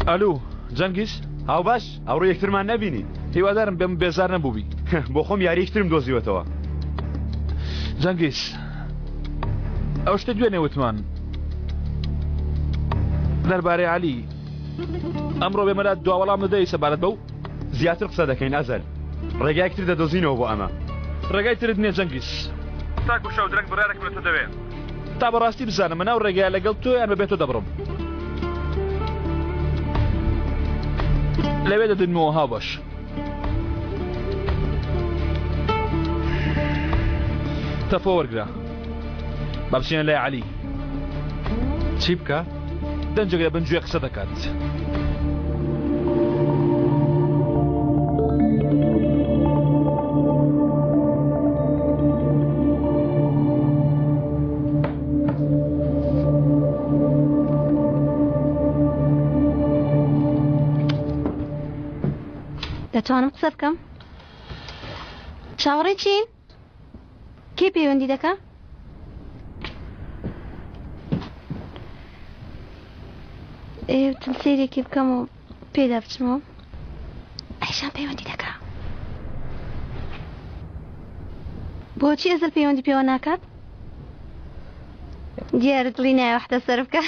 ئەلو جەنگیز؟ هاوبەش، ئەوڕۆ یەکترمان نەبینی. هیوادارم بێم بێزار نەبووبی. بۆ خۆم یارییەکی ترم دۆزیوەتەوە. جەنگیز، ئەو شتەی دوێنێ وتمان دەربارەی عەلی، ئەمڕۆ بێمە لات دوا وەڵام دەدەی سەبارەت بەو؟ زیاتر قسە دەکەین ئەزەل. ڕێگایەکی تر دەدۆزینەوە بۆ ئەمە. ڕێگای ترت نییە جەنگیز. تاکو شەو درەنگ بڕیارێکم لە تۆ دەوێ. تا بەڕاستی بزانم من ئەو ڕێگایە لەگەڵ تۆ یان بەبێ تۆ دەبڕم. لەوێ دەدنمەوە هاوبەش. تەفۆ وەرگرە. با بچینە لای عەلی. چی بکە؟ دەنجێک لە بن گوێ قسە دەکات. دەتوانم قسە بکەم؟ چاوەڕێی چین؟ کێ پەیوەندی دەکا؟ ئێوتم سەیرێکی بکەم و پێدا بچمەوە ئەیشان پەیوەندی دەکا بۆچی ئەزل پەیوەندی پێوە ناکات دیارە دڵی نایە وەحدە سەر بکە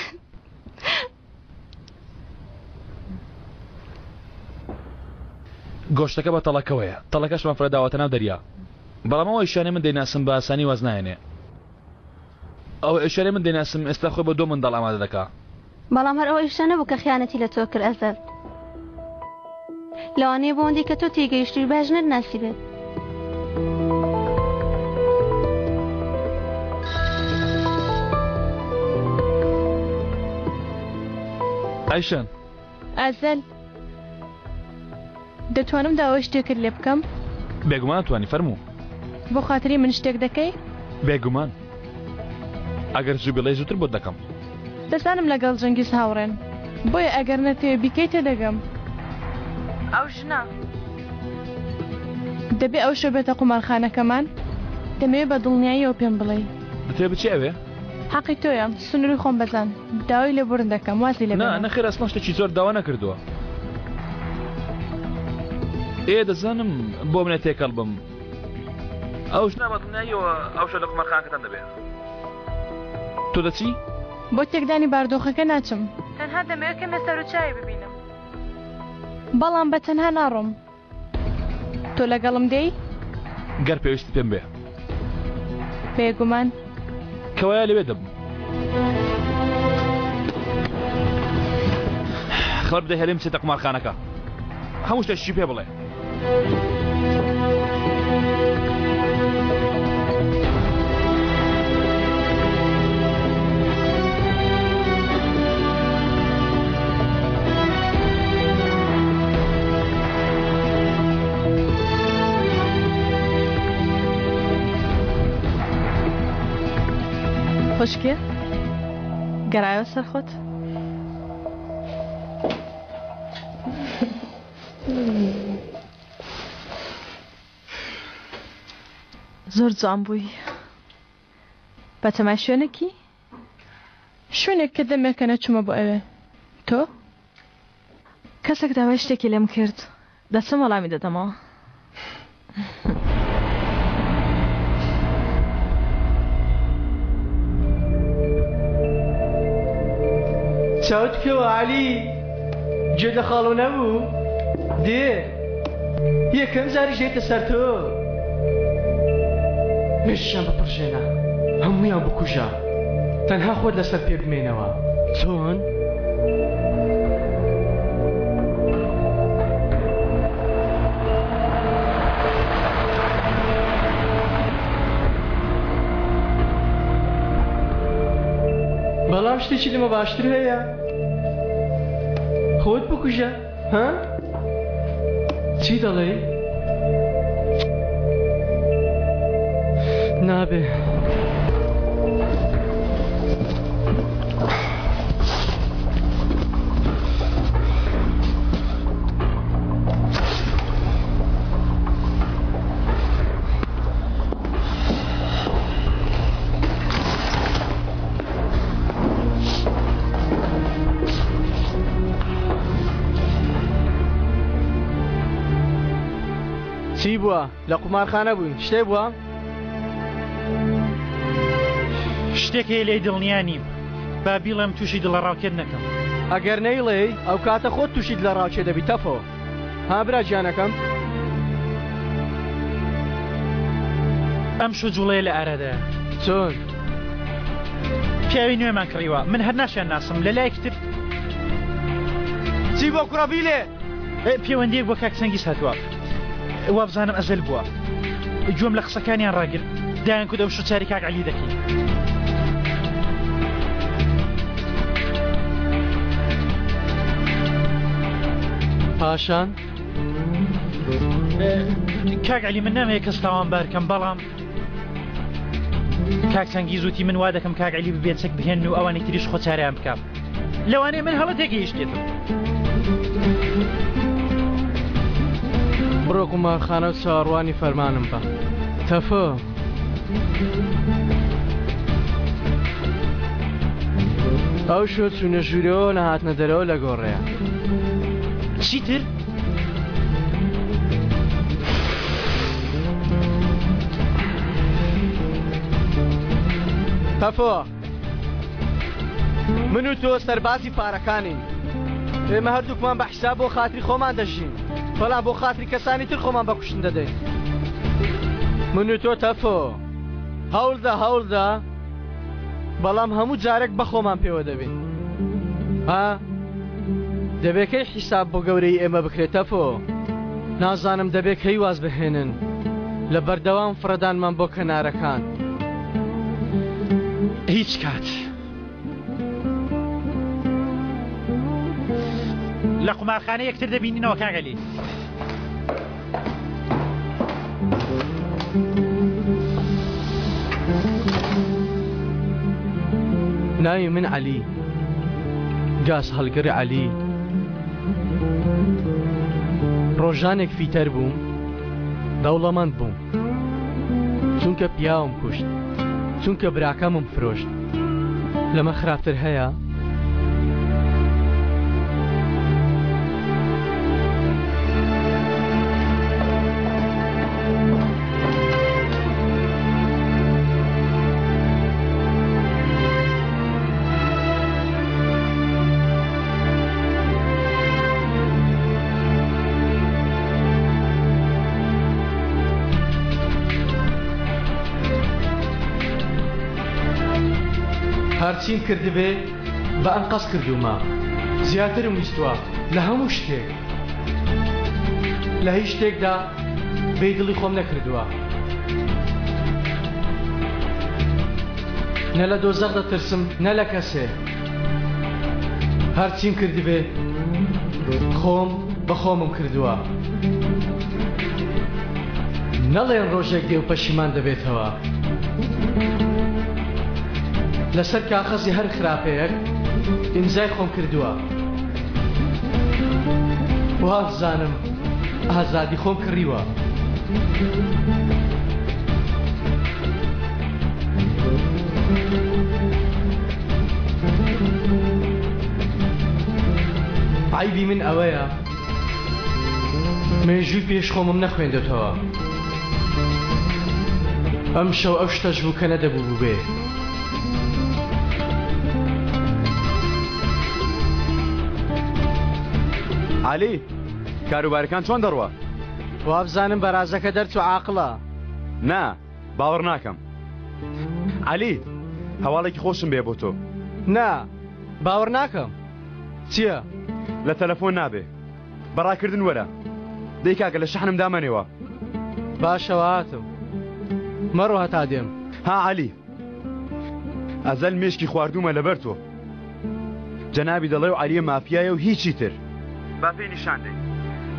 گۆشتەکە بە تەڵەکەوەیە تەڵەکەشمان فرەداوەتە ناو دەریا بەڵام ئەو ئیشانەی من دەیناسم بە ئاسانی واز نایەنێ ئەو ئیشانەی من دەیناسم ئێستا خۆی بۆ دو منداڵ ئامادە دەکا. بەڵام هەر ئەو ئیشە نەبوو کە خیانەتی لە تۆ کرد ئەزەل. لەوانەیە بۆ ئەوەندەی کە تۆ تێگەیشتووی باش نەتناسیبێت. ئایشان. ئازەل دەتوانم داوای شتێکت لێ بکەم؟ بێگومان ئەتوانی فەرموو. بۆ خاتری من شتێک دەکەی؟ بێگومان ئەگەر زوو بڵێی زووتر بۆت دەکەم. دەزانم لەگەڵ جەنگیز هاوڕێن بۆیە ئەگەر نەتەوێ بیکەی تێدەگەم. ئەو ژنە دەبێ ئەو شەو بێتە قومارخانەکەمان؟ دەمەوێ بە دڵنیاییەوە پێم بڵێی. دەتەوێ بچی ئەوێ؟ حەقی تۆیە سنووری خۆم بەزاند داوای لێبوردن دەکەم وازی لێ نا بێنە. نەخێر ئەسڵەن شتێکی زۆر داوا نەکردووە. ئێ دەزانم بۆ منە تێکەڵ بم. ئەو ژنە بە دڵنیاییەوە ئەو شەو لە قومارخانەکەتان دەبێ. تۆ دەچی؟ بۆ تێکدانی باردۆخەکە ناچم. تەنها دەمەوێت کەمێ سەروچاوی ببینم. بەڵام بە تەنها ناڕۆم. تۆ لەگەڵم دێی؟ گەر پێویستت پێم بێ. بێگومان. کەوایە لەوێ دەبم. خەبەر بدە هێلین بچێتە قومارخانەکە. هەموو شتێکی پێ بڵێ. خوشکێ گەڕایەوە سەر خۆت؟ زۆر جوان بووی بەتەمای شوێنێکی؟ شوێنێک کە دەمێکە نەچوومە بۆ ئەوێ. تۆ؟ کەسێک داوای شتێکی لێم کرد دەچم وەڵامی دەدەمەوە. چاوت بکەوە عەلی گوێت لە خاڵۆ نەبوو؟ دێ یەکەم جاریش دێتە سەر تۆ مێشکیان بپڕژێنە هەموویان بکوژە تەنها خۆت لەسەر پێ بمێنەوە چۆن؟ بەڵام شتێکی لەمە باشتر هەیە خۆت بکوژە ها؟ چی دەڵێی؟ نابێ. چی بووە؟ لە قومارخانە بووین شتێ بووە؟ شتێک هەیە لێی دڵنیا نیم با بیڵێم تووشی دڵەڕاوکێت نەکەم. ئەگەر نەیڵێی ئەو کاتە خۆت تووشی دلەڕاوکێ دەبی تەفۆ ها برا گیانەکەم. ئەمشۆ جوڵەیە لە ئارادایە. چۆن؟ پیاوی نوێمان کڕیوە من هەر ناشیان ناسم لە لایەکی تر. چی بۆ کوڕە بیلێ؟ پەیوەندیەک بۆ کاک چەنگیز هاتووە وابزانم ئەزەل بووە گوێم لە قسەکانیان ڕاگرت دایان کوت ئەو شوچاری کاک عەلی دەکەین. پاشان کاک عەلی من نامەوێت کەس تاوانبار کەم بەڵام کاک چەنگیز وتی من وا دەکەم کاک عەلی ببێت چەک بهێن و ئەوانی تریش خۆ چارەیان بکەم لەوانەیە من هەڵە تێگەیشتێتم. بڕۆ قومارخانە و چاوەڕوانی فەرمانم بە. تەفۆ. ئەو شۆ چوونە ژوورەوە نەهاتنە دەرەوە لە گۆڕەیە. چیتر؟ تەفۆ. من و تۆ سەربازی پارەکانین ئێمە هەردووکمان بە حیساب بۆ خاتری خۆمان دەژین بەڵام بۆ خاتری کەسانی تر خۆمان بە کوشتن دەدەین من و تۆ تەفۆ هەوڵدە هەوڵدە بەڵام هەموو جارێک بە خۆمان پێوە دەبین ها دەبێت کەی حیساب بۆ گەورەی ئێمە بکرێت تەفۆ نازانم دەبێت کەی واز بهێنن لە بەردەوام فڕەدانمان بۆ کەنارەکان. هیچ کات. لە قومارخانە یەکتر دەبینینەوە کاک عەلی. ناوی من عەلی گاز هەڵگر عەلی ڕۆژانێک فیتەر بووم دەوڵەمەند بووم چونکە پیاوم کوشت چونکە براکەمم فرۆشت لەمە خراپتر هەیە؟ هەرچیم کردبێ بە ئەنقەست کردوومە زیاترم ویستووە لە هەموو شتێک لە هیچ شتێکدا بێ دڵی خۆم نەکردووە نە لە دۆزەخ دەترسم نە لە کەسێ هەرچیم کردبێ خۆم بە خۆمم کردووە نەڵێن ڕۆژێک دێ و پەشیمان دەبێتەوە لەسەر کاخەزی هەر خراپەیەک ئیمزای خۆم کردووە وابزانم ئازادی خۆم کڕیوە. عەیبی من ئەوەیە مێژووی پێش خۆمم نەخوێندۆتەوە. ئەمشەو ئەو شتەش بوو کە نەدەبوو بووبێ. عەلی، کاروبارەکان چۆن دەڕوا؟ وابزانم بەرازەکە دەرچوو عاقڵە. نا، باوەڕ ناکەم. عەلی، هەواڵێکی خۆشم بێ بۆ تۆ. نا، باوەڕ ناکەم. چییە؟ لە تەلەفۆن نابێ. بە ڕاکردن وەرە. دەی کاکە لە شەحنم دامەنێوە. باشە هاتم. مەڕۆ هەتا دێم. ها عەلی. ئەزەل مێشکی خواردوومە لەبەر تۆ. جەنابی دەڵێ و عەلیە مافیایە و هیچی تر. با پێی نیشان دەی.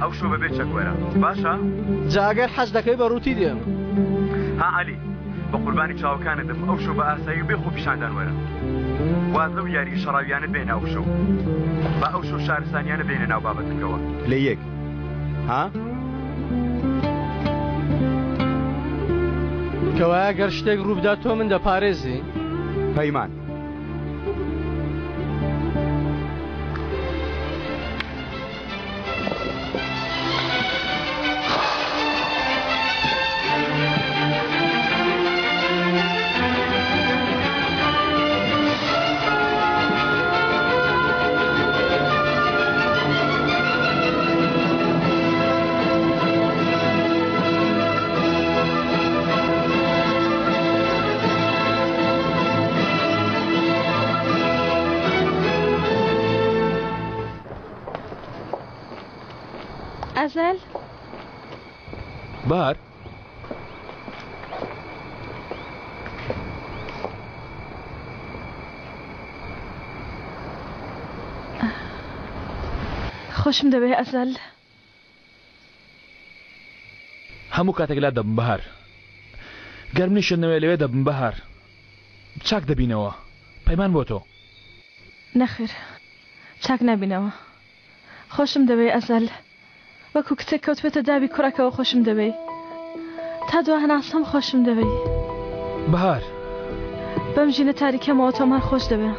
ئەو شۆ بەبێ چەک وەرە. باشە؟ جا ئەگەر حەز دەکەی بە ڕووتی دێم. ها عەلی. بە قوربانی چاوەکانت دەم ئەو شەو بە ئاسایی و بێ خۆپیشاندان وەرە. واز لەو یارییە شەڕاویانە بێنە ئەو شەو. با ئەو شەو شارستانیانە بێنە ناو بابەتەکەوە. لە یەک. ها؟ کەوایە گەر شتێک ڕووبدات تۆ من دەپارێزی؟ پەیمان. ئەزەل بار خۆشم دەوێ ئەزەل. هەموو کاتێک لات دەبم بەهار. گەر منیشت نەوێ لەوێ دەبم بەهار. چاک دەبینەوە. پەیمان بۆ تۆ. نەخێر چاک نابینەوە. خۆشم دەوێی ئەزەل. وەکو کچێک کەوتبێتە داوی کوڕەکەوە خۆشم دەوێی. تا دوا هەناسەم خۆشم دەوێی. بەهار. بەم ژینە تاریکەمەوە تۆم هەر خۆش دەوێ.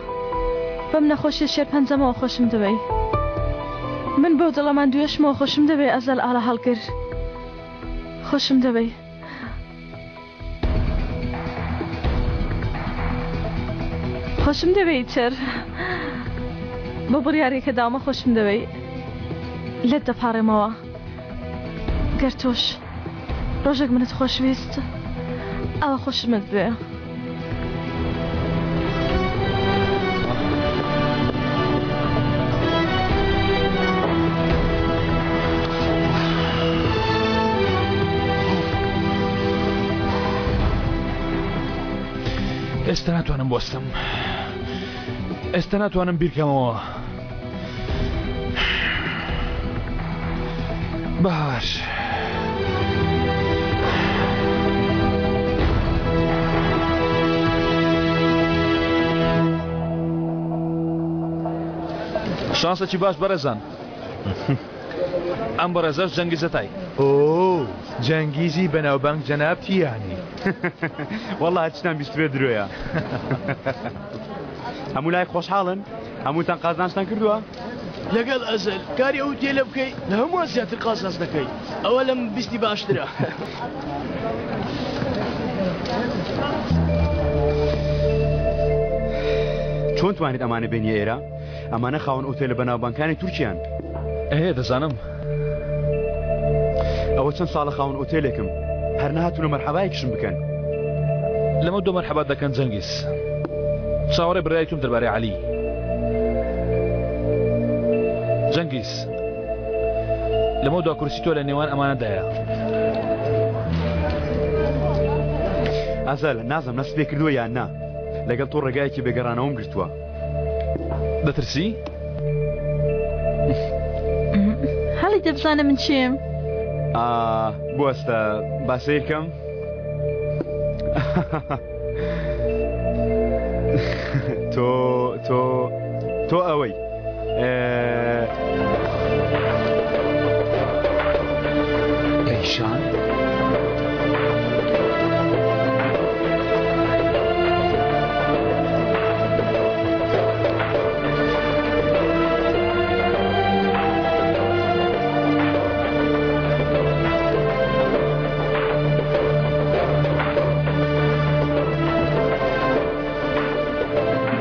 بەم نەخۆشیە شێرپەنجەمەوە خۆشم دەوێی. من بەو دڵە ماندوویەشمەوە خۆشم دەوێی ئەزەل ئاڵا هەڵگر. خۆشم دەوێی. خۆشم دەوێی تر. بۆ بڕیارێک کە داومە خۆشم دەوێی. لێت دەپاڕێمەوە. گەر تۆش ڕۆژێک منت خۆشویست ئەوە خۆشمت بوێ. ئێستا ناتوانم بوەستم ئێستا ناتوانم بیرکەمەوە بەهار. شانسێکی باش بەڕێزان. ئەم بەڕێزەش جەنگیز زەتای. ئۆ جەنگیزی بەناوبانگ جەنابتی یانی. وەڵا هەرچیتان بیستبێ درۆیە. هەموو لایەک خۆشحاڵن؟ هەمووتان قازانجتان کردووە؟ لەگەڵ ئەزەل کاری ئەو تێلە بکەی لە هەمووان زیاتر قازانج دەکەی ئەوە لەم بیستی باشترە. چۆن توانیت ئەمانە بێنیە ئێرە؟ ئەمانە خاوەن ئوتێلە بەناوبانگەکانی تورکیان. ئێ دەزانم. ئەوە چەند ساڵە خاوەن ئوتێلێکم هەر نەهاتوونە مەرحەبایەکیشم بکەن. لەمە دۆ مەرحەبات دەکەن جەنگیز. چاوەڕێ بڕیاری تۆم دەربارەی عەلی. جەنگیز لەمە دوا کورسی تۆ لە نێوان ئەمانەدایە. ئەزەل نازم نەست پێ کردووە یان نا لەگەڵ تۆ ڕێگایەکی بێگەڕانەوەم گرتووە. دەترسی؟ هەڵی دەبزانە من چیم. ئا بوەستە با سەیر کەم. تۆ تۆ تۆ ئەوەی ئەیشان؟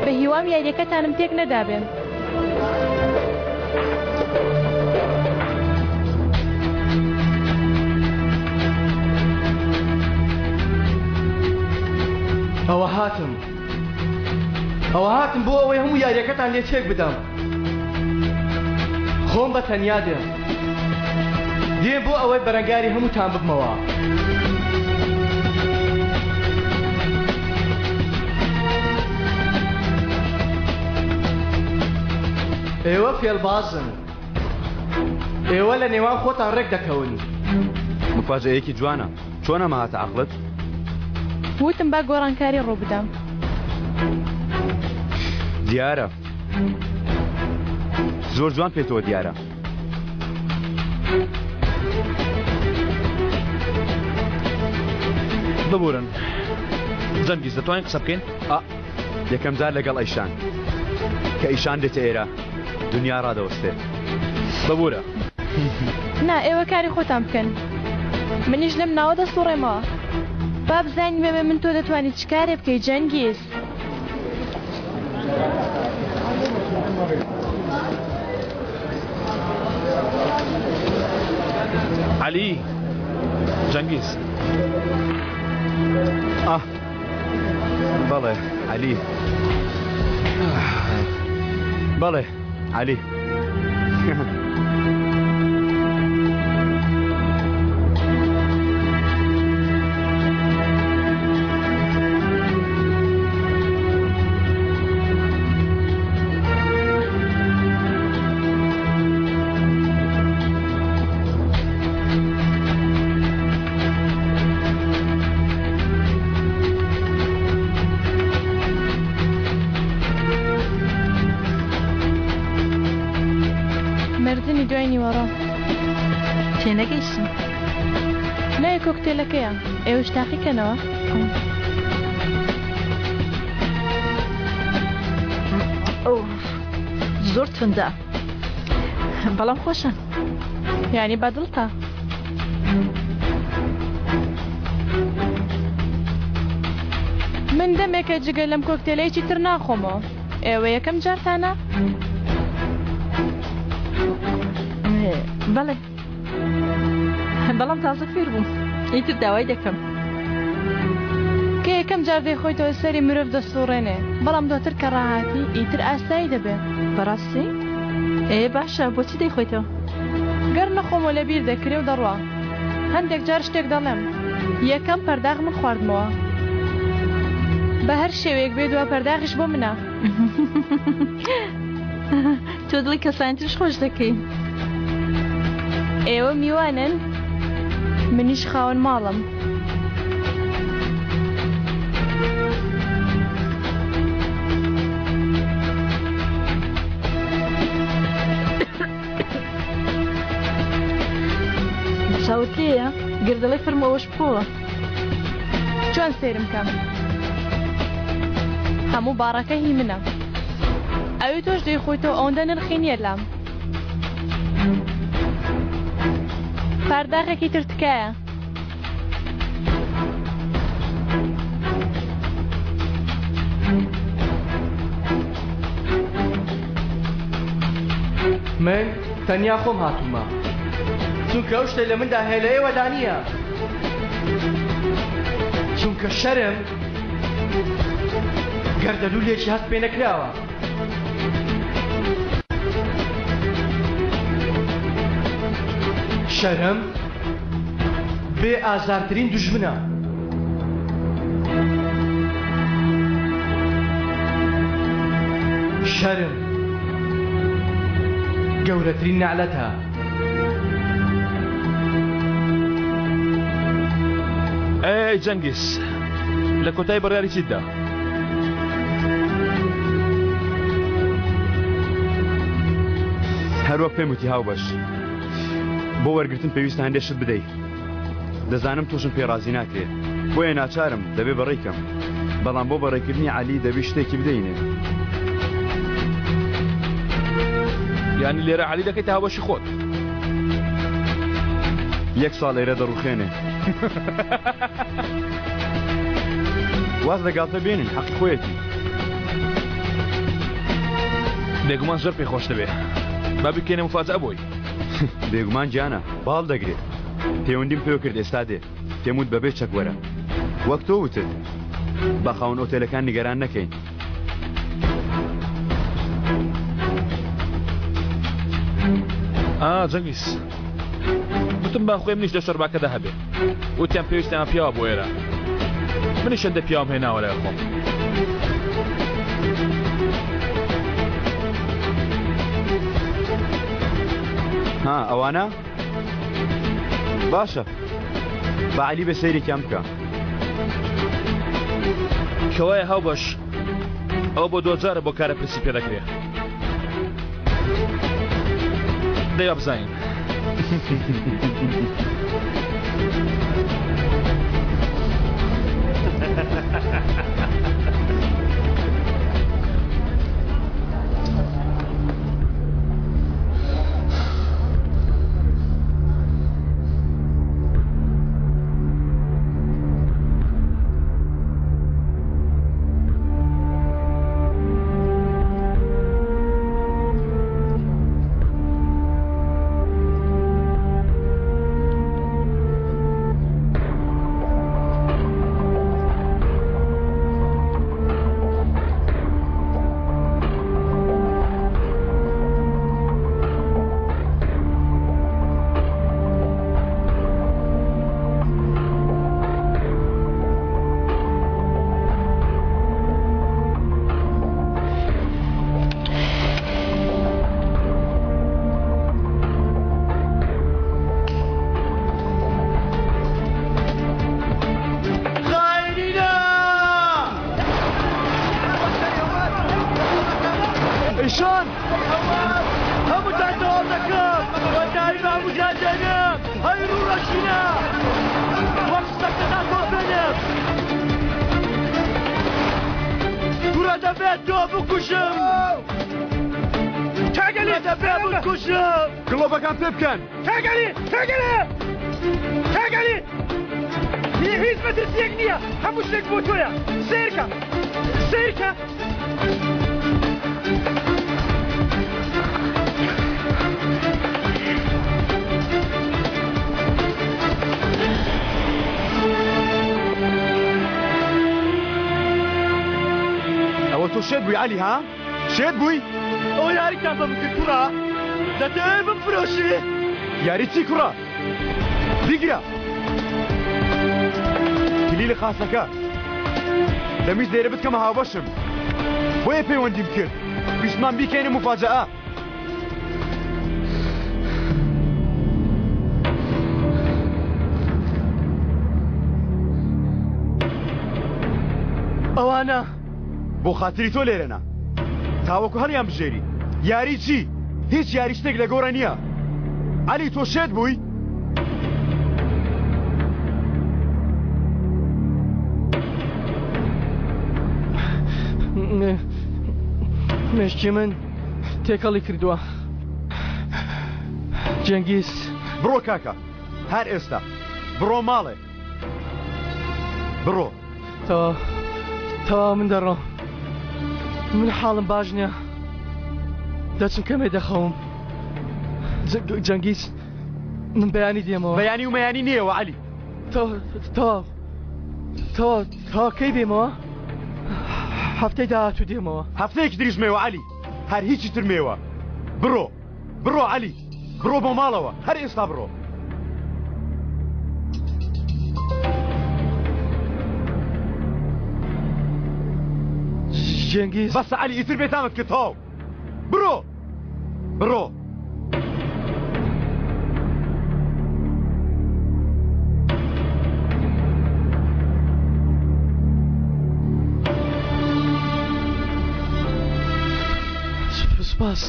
بە هیوام یاریەکەتانم تێک نەدابێ. ئەوە هاتم ئەوە هاتم بۆ ئەوەی هەموو یاریەکەتان لێ تێک بدەم خۆم بە تەنیا دێم دێم بۆ ئەوەی بەرەنگاری هەمووتان ببمەوە. ئێوە فێڵبازن. ئێوە لە نێوان خۆتان ڕێک دەکەون. مفاجەیەکی جوانە. چۆن ئەمە هاتە عەقڵت؟ وتم با گۆڕانکاری ڕووبدەم. دیارە. زۆر جوان پێتەوە دیارە. ببورن جەنگیز دەتوانین قسە بکەین؟ ئا یەکەم جار لەگەڵ ئەیشان کە ئەیشان دێتە ئێرە دنیا ڕادەوەستێ. ببورە. نا ئێوە کاری خۆتان بکەن منیش لەم ناوە دەسوڕێمەوە. با بزانین بەبێ من تۆ دەتوانی چ کارێ بکەی جەنگیز. عەلی جەنگیز. ئاه بەڵێ عەلی بەڵێ عەلی. مردنی دوای نیوەڕۆ. تێنەگەیشتم. ناوی کۆکتێلەکەیە. ئێوەش تاقی کەنەوە. ئۆف زۆر توندە بەڵام خۆشە. یانی بەدڵتە؟ من دەمێکە جگە لەم کۆکتێلە هیچی تر ناخۆمەوە. ئێوە یەکەم جارتانە؟ بەڵێ بەڵام تازە فێر بووم ئیتر داوای دەکەم. کە یەکەم جار دەیخۆیتەوە سەری مرۆڤ دەسوڕێنێ بەڵام دواتر کە ڕاهاتی ئیتر ئاسایی دەبێ. بەڕاستی؟ ئێ باشە بۆچی دەیخۆیتەوە؟ گەر نەخۆمەوە لەبیر دەکرێ و دەڕوا. هەندێک جار شتێک دەڵێم. یەکەم پەرداخ من خواردمەوە. بە هەر شێوەیەک بێ دوا پەرداخیش بۆ منە. تۆ دڵی کەسانی تریش خۆش دەکەی. ئێوە میوانن منیش خاوەن ماڵم. چاوت لێیە؟ گەر دەڵێی فەرموو ئەوەش بخۆوە. چۆن سەیرم کەم؟ هەموو باڕەکە هی منە. ئەوی تۆش دەیخۆیتەوە ئەوەندە نرخی نییە لام. پارداخێکی تر تکایە. من تەنیا خۆم هاتوومە چونکە ئەو شتەی لە مندا هەیە لە ئێوەدا نییە چونکە شەرم گەردەلوولێکی هەست پێ نەکراوە. شەرم بێ ئازارترین دوژمنە. شەرم گەورەترین نەعلەتە. ئەی جەنگیز لە کۆتایی بڕیاری چیت دا؟ هەروەک پێم وتی هاوبەش بۆ وەرگتن پێویستە هەندێک شت بدەیت دەزانم تۆشم پێ ڕازی ناکرێ بۆیە ناچارم دەبێ بەڕێی کەم بەڵام بۆ بەڕێکردنی عەلی دەبی شتێکی بدەینێ. یانی لێرە عەلی دەکەیتە هاوبەشی خۆت؟ یەک ساڵ ئێرە دەڕوخێنێ. واز لە گاڵتە بێنن حەقی خۆیەتی. بێگومان زۆر پێی خۆش دەبێ. با بیکەینە موفاجەئە بۆی. بێگومان گیانە باڵ دەگرێ. پەیوەندیم پێوە کرد ئێستا دێ. پێم وت بەبێ چەک وەرە. وەک تۆ وتت. با خاوەن ئۆتێلەکان نیگەران نەکەین. ئا جەنگیز. گوتم با خۆی منیش لە شەرباکەدا هەبێ. وتیان پێویستیان بە پیاوە بۆ ئێرە. منیش هەندێ پیاوم هێناوە لای خۆم. ها ئەوانە؟ باشە با عەلی بێ سەیرێکیان بکە. کەوایە هاوبەش ئەوە بۆ دوجارە بۆ کارە پرسی پێ دەکرێ. دەی با بزانین. خاینینە! ئیشان! هەمووتان تەواو دەکەم کۆتایی بە هەمووتان دێنم هەی ڕووڕەشینە وەک سەگ دەتانتۆپێنم کورە دەبێت تۆ بکوژم کاک عەلی دەبێت بکوژم گڵۆپەکان پێ بکەن کاک عەلی کاک عەلی کاک عەلی هیچ مەترسیەک نییە هەموو شتێک بۆ تۆیە سەیرکە سەیرکە ئەوە تۆ شێت بووی عەلی ها؟ شێت بووی؟ ئەوە یاریتان بە من کرد کوڕە دەتەوێت بمفرۆشی؟ یاری چی کوڕە؟ بیگرە کلیلە خاسەکە دەمویست لێرە بتکەمە هاوبەشم بۆیە پەیوەندیم کرد ویستمان بیکەینە موفاجەئە. ئەوانە بۆ خاتری تۆ لێرەنا تاوەکو هەڵیان بژێری. یاری چی؟ هیچ یاری شتێک لە گۆڕە نییە. عەلی تۆ شێت بووی؟ مێشکی من تێکەڵی کردووە جەنگیز. بڕۆ کاکە هەر ئێستا بڕۆ ماڵێ بڕۆ. تەواو تەواو من دەڕۆم من حاڵم باش نییە دەچم کەمێ دەخەوم جەنگیز من بەیانی دێمەوە بەیانی و مەیانی نییەوە عەلی تەواو تەواو تەواو کەی بێمەوە هەفتەی داهاتوو دێمەوە هەفتەیەکی تریش مێوە عەلی هەر هیچی تر مێوە بڕۆ بڕۆ عەلی بڕۆ بۆ ماڵەوە هەر ئێستا بڕۆ. جەنگیز بەسە عەلی ئیتر بێتامت کرد تەواو بڕۆ بڕۆ. سوپاس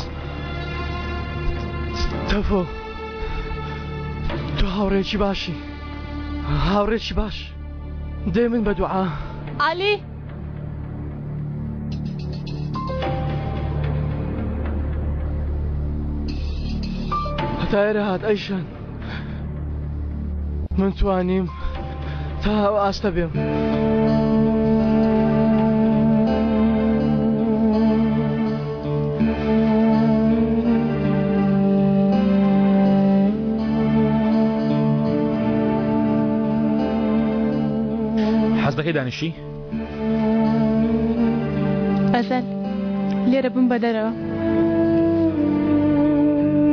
تەفۆ تۆ هاوڕێکی باشی هاوڕێکی باش دێ من بە دوعا عەلی هەتا ئێرە هات ئەیشان من توانیم تا ئەو ئاستە بێم. حەز دەکەی دانیشی؟ ئەزەل لێرە بم بە دەرەوە.